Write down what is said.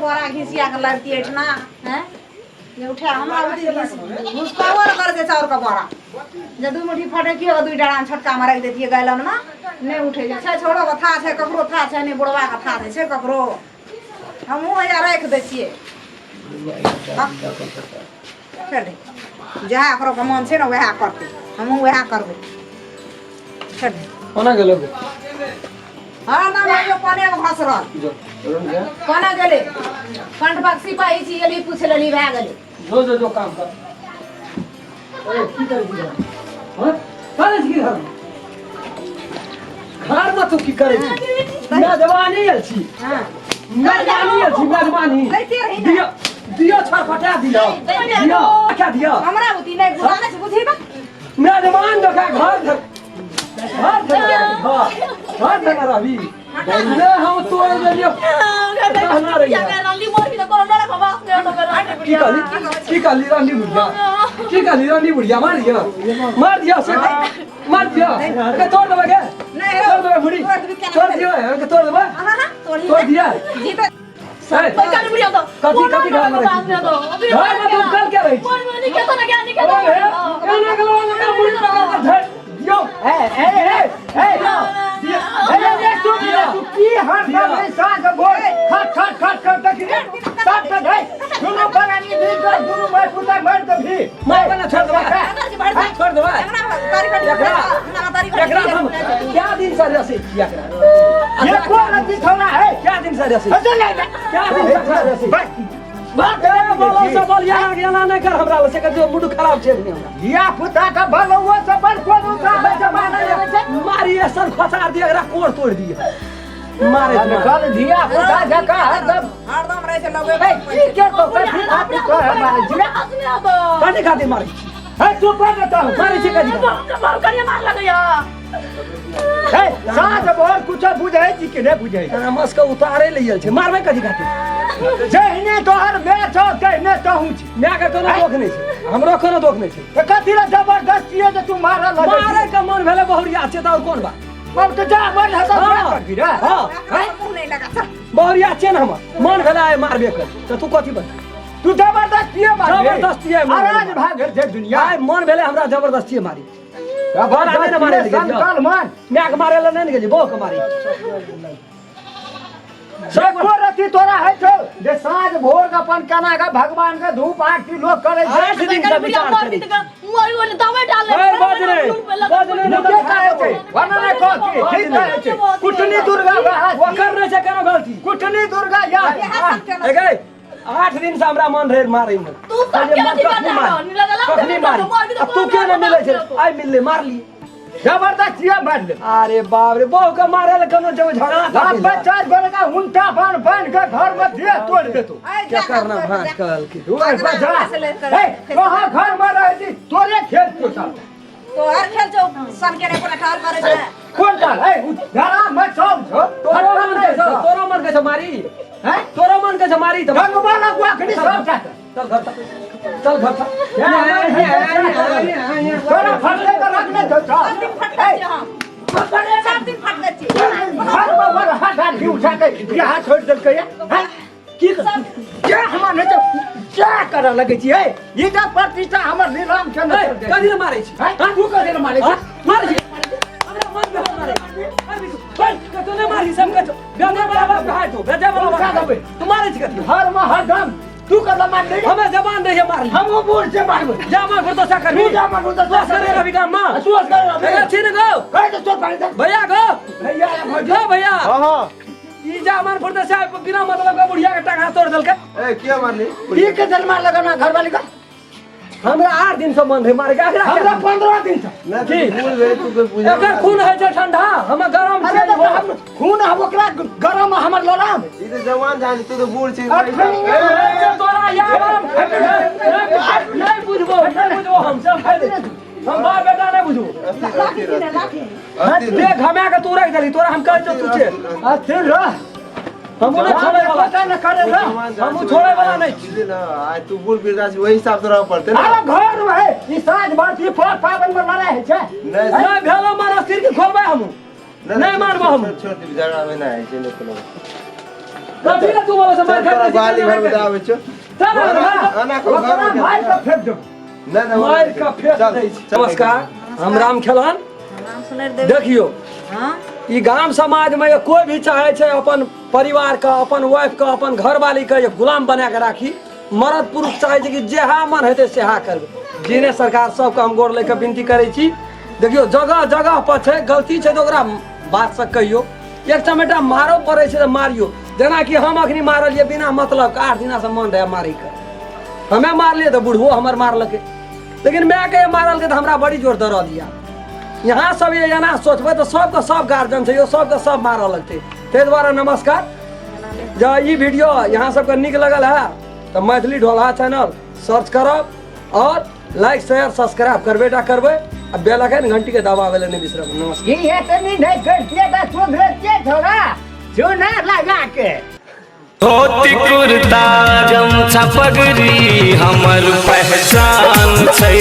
बोरा घिसिया के लाबतियै एहिठिना हैं जे उठा हमरा बुद्धि घुसकाबो ने करै छै चाउरके बोरा जे दू मुट्ठी फटकियो दू डारामे छोटकामे राखि दैतियै गायलनमे नहि उठै छै छै छोड़ोके था छै ककरो था छै नहि बुढ़बाके था छै छै ककरो हमहूँ हैया राखि दै छियै छोड़ि दे जएह ओकरो के मन छै ने वएह करतै हमहूँ वएह करबै छोड़ि दे कोना गेलो गे? हरदम रहियो कोने मे घसरल जो कोना गेलै कंठपक सिपाही छी एली पूछ लेली भए गेलै जो जो जो काम कर ए की करै छी घर हँ करै छी की घरमे घरमे तू की करै छी मेजबानी आयल छी हँ मेजबानी आयल छी मेजबानी दैते रही ने। दियो दियो छरफटा दियो दियो क्या दियो हमरा बुद्धि नहि बुझा नहि छै बुझी बा मेजबान जकाँ घर घर घर घर घर जकाँ रहबी ने हम तोड़ देलियो कहना रही की कहली की कहली रानी बुढ़िया की कहली रानी बुढ़िया मार दिया मार दिया से मार दिया के तोड़ देबे के नहीं तोड़ देबे बुढ़ी तोड़ देबे केना? तोड़ दियो के तोड़ देबे हाँ हाँ तोड़ी तोड़ दिया जी तो ए, कथी कथी घर में रही छी? घर में तुम कल के रही छी? ओए, एना गेलो एना बुढ़ी पकड़ के धर दियो ए ए ए ए दियो ए ए तू तू की हर सब साँझ भोर खट खट खट खट देखी सब पे धै दुनू परानी भी कर दुनू माय पुता मर दे भी मार बना छोड़ देबे छोड़ देबे एकरा हम क्या दिन से रसै छी एकरा ये कोन रति थोड़ा है क्या दिन से रसै अच्छा नहीं क्या दिन से रसै बस बात ए बोलो से बोल यहाँ एना नहि कर हमरा लग से जो मूड खराब छै अखनी हमरा धिया पुता का भलो से बड़ कोन उठा जमाना मारी ऐसन खसार दिए एकरा कोड़ तोड़ दिए मारे कल धिया पुता जका हरदम हरदम रहै छै लगै ए की के तो कथी खातिर कहे मारे छी कथी खातिर मारै छी हे तू पर न तो मारै छी कथी हे साँझ भोर कुछ बुझै छी कि नहि बुझै तोरा मस के उतारे ले गेल छै मारबै कथी खातिर जहिने तोहर माय छौ तहिने तहूँ छी माय के कोनो दोख नहि छै हमरो कोनो दोख नहि छै तऽ कथी लए जबरदस्ती जे तू मारऽ लगै मारे के मन भेलै बहुरिया छै तऽ और कोन बात अब तऽ जा मन हेतौ हाँ। करबी रे हाँ मुँह नहि लगा चल बहुरिया छै ने हमर मन भेलै आइ मारबे कर तऽ तू कथी बता तू जबरदस्ती मारबी जबरदस्तिये मारबै। अराज भए गेल छै दुनिया आइ मन भेलै हमरा जबरदस्ती मारी बड़ा नहि मारे जबरदस्ती गेलियै। संकल मन माय के मारे लए नहि ने गेलियै बहू के मारी एको रति तोरा होइ छौ जे साँझ भोर के अपन केना के भगवान के धूप आरती लोक करै छै आठ दिन से विचार करी ए, बाज रे, बाज रे, नीके कहै छै वरना नहि कह की ठीक कहै छै कुटनी दुर्गा वएह ओकर नहि छै कोनो गलती कुटनी दुर्गा या ए गई 8 दिन से हमरा मन रहे मारे में तू सब केना कखनी दीवाना मारी, रहो, नीला लाल कखनी मारी मार अब तू क्यों नहीं मिले छे आइ मिलले मार ली जबरदस्ती मार ले अरे बाप रे बहू के मारे ले कोनो जब झगड़ा बाप बच्चा गोलका उनटा बान बान के घर में दिए तोड़ दे तू क्या करना भात कल की तू ऐसा जा ए कहाँ घर में रहे छी तोरे खेल तो सब तोहर खेल छौ सन के नहि कोनो ठहर करै छै कोन डाल ए घरा में सब छो तोरो मन के छौ तोरो मन के छौ मारी हैं तोरो मन के छौ मारी त रंगवा लगवा खड़ी सब टा चल घर तक चल घर तक तोरा फटले के रखने छौ सब दिन फटकै छियै हम सब दिन फटकै छियै घर में वर हाथ हाथ उठा के यहाँ छोड़ देलकै हैं की क्या हमरा नहि तऽ क्या करऽ लगै छी हे इज्जत प्रतिष्ठा हमर नीलाम छै ने कथी लए मारै छी हैं? तू कथी लए मारै छी? मारै छी हमरा मन भेल मारै कतौ नहि मारी सब कतौ बेजे बराबर भाई तो बेजे बराबर तू मारै छी कथी हर में हरदम तू कतऽ मारली हमे जबान रहिए मारली हमहूँ बूढ़ छै मारबै जा मार फिर तो करबी तू जा मार तू असगरे रहबी गाम में तू असगरे रहबी। भैया छी ने गो कहि दे तोर पानी दे भैया गो भैया भौजी गो भैया हाँ हाँ ई जा मार फिर तो बिना मतलब के बुढ़िया के टांग हाथ तोड़ देलकै ए किया मारली ई के जन्मा लगाना घरवाली का हमरा 8 दिन से मन रहे मारे के एकरा हमरा 15 दिन से ना तू भूल गए तू कोई पूजा एकर खून है छै ठंडा हम गरम अरे छै तऽ हम खून हम ओकरा गरम हमर लड़ाम ई तो जवान जान तू तो बूढ़ छी ए, तोरा यार हम नहीं बुझबो नहीं बुझबो हम सब खाइ दे हम बाप बेटा नहीं बुझबो देख हमे के तू रख देली तोरा हम कहै छौ तू छे अस्थिर रह हमहूँ नहीं छोड़े वाला पता न करे रह हमहूँ छोड़े वाला नहीं बुझली ना आज तू बूढ़ वृद्धा छी वही हिसाब से रह पड़ते ना अरे घर में है ई साँझ भर ई पर पाबनि में लड़ाई होइ छै नहीं नहीं भेलो मारा सिर के खोलबै हमहूँ नहीं मारबो हम छोड़ दे झगड़ा में ना है छै नहीं कोनो कथी ले तू बोले से मार चल तोरा खाइ बाली घर में आबै छौ। चल ना। एना को घर ओकरा में मारि कऽ फेंक देबो। नहि नहि मार का फेंक चल, दै छै। चल, नमस्कार, हम राम खेलन। राम सुनर देवी। देखियो, हाँ। ई गाम समाज में कोई भी चाहे छै अपन परिवार के, अपन वाइफ के, अपन घरवाली के एक गुलाम बना के राखी। मर्द पुरुष चाहे छै कि जेहा मन हेतै सेहा करबै। जिने सरकार सबके हम गोर लए के विनती करै छी, देखियो जगह जगह पर छै गलती छै तऽ ओकरा बात से कहियो। एक चमेटा मारो पड़ै छै तऽ मारियो, जेनाकि हम अखनी मारलियै बिना मतलब के, 8 दिना से मन रहै मारैके, हमे मारलियै तऽ बुढ़बो हमर मारलकै, लेकिन मायके मारलकै तऽ हमरा बड़ी जोर दर्द यऽ। यहाँ सब ये एना सोचबै तऽ सबके सब गार्जियन छै यौ, सबके सब मारऽ लगतै। ताहि दुआरे नमस्कार। जँ ई वीडियो यहाँ सबके नीक लगल है तऽ मैथिली ढोलहा चैनल सर्च करब और लाइक शेयर सब्सक्राइब करबे टा करबै आ बेल आइकन घंटी के दबाबै लए नहि बिसरब। नमस्कार। ई एतनी नहि करतियै तऽ सुधरतियै थोड़ा चूना लगा के। धोती कुर्ता गमछा पगड़ी हमर पहचान छै।